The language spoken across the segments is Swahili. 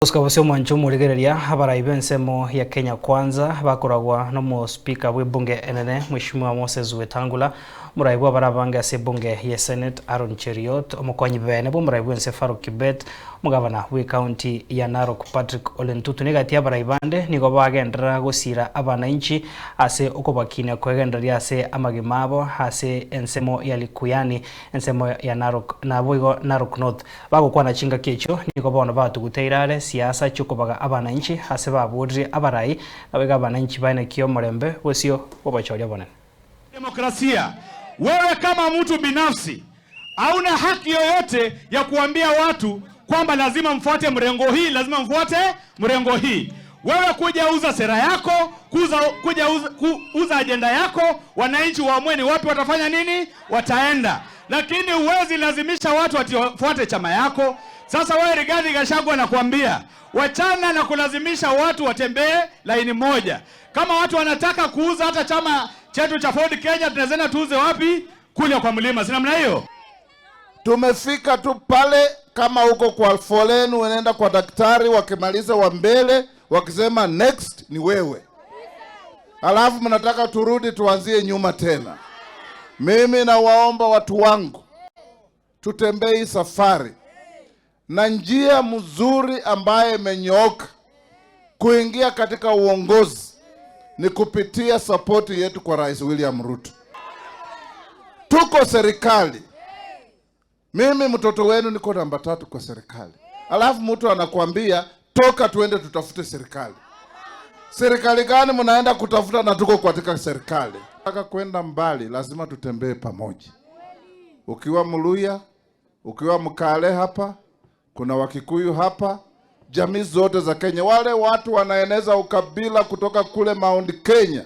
Osika omwancho omorigereria abarai b'ensemo ya Kenya Kwanza bakoragwa n'omospika bw'ebunge enene Mheshimiwa Moses Wetangula, omorai bwa abarabange ase ebunge ya Senate Aaron Cheruiyot, omokonyi bene bwa omorai bw'ense Farouk Kibet, omogavana bwa ekaunti ya Narok Patrick Ole Ntutu negati abarai bande nigo bagenderera gosira abananchi ase okobakinia kwegendereria ase amagima abo ase ensemo ya Likuyani, ensemo ya Narok naboigo Narok North. Bagokwana chingaki echio nigo bono batuguteire are siasa chiokobaga abananchi ase baburire abarai naboigo abananchi baenekia omorembe bosio bobochoria bonene. Demokrasia. Wewe kama mtu binafsi hauna haki yoyote ya kuambia watu kwamba lazima mfuate mrengo hii, lazima mfuate mrengo hii. Wewe kuja uza sera yako, kuja uza ajenda yako, wananchi waamue ni wapi watafanya nini, wataenda. Lakini huwezi lazimisha watu wafuate chama yako. Sasa wewe Rigathi Gachagua nakwambia, wachana na kulazimisha watu watembee laini moja. Kama watu wanataka kuuza hata chama chetu cha Ford Kenya, tunaweza tuuze wapi? Kule kwa mlima, si namna hiyo? Tumefika tu pale, kama uko kwa foleni unaenda kwa daktari, wakimaliza wa mbele wakisema next ni wewe, alafu mnataka turudi tuanzie nyuma tena. Mimi nawaomba watu wangu, tutembee hii safari na njia mzuri ambayo imenyooka kuingia katika uongozi ni kupitia sapoti yetu kwa Rais William Ruto. Tuko serikali, mimi mtoto wenu niko namba 3 kwa serikali, alafu mtu anakuambia toka tuende tutafute serikali. Serikali gani mnaenda kutafuta na tuko katika serikali? Nataka kwenda mbali, lazima tutembee pamoja. Ukiwa Mluya, ukiwa Mkale hapa, kuna Wakikuyu hapa, jamii zote za Kenya. Wale watu wanaeneza ukabila kutoka kule Mount Kenya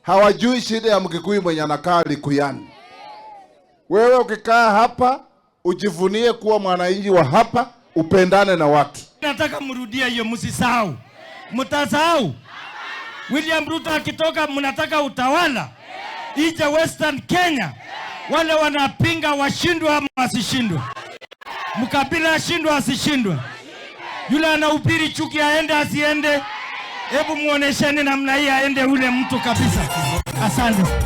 hawajui shida ya Mkikuyu mwenye anakaa Likuyani. Wewe ukikaa hapa ujivunie kuwa mwananchi wa hapa, upendane na watu. Nataka mrudie hiyo, msisahau. Mtasahau. William Ruto akitoka, mnataka utawala ije Western Kenya. Wale wanapinga washindwe ama wasishindwe? Mkabila ashindwe asishindwe? Yule anahubiri chuki aende asiende? Hebu muonesheni namna hii aende ule mtu kabisa. Asante.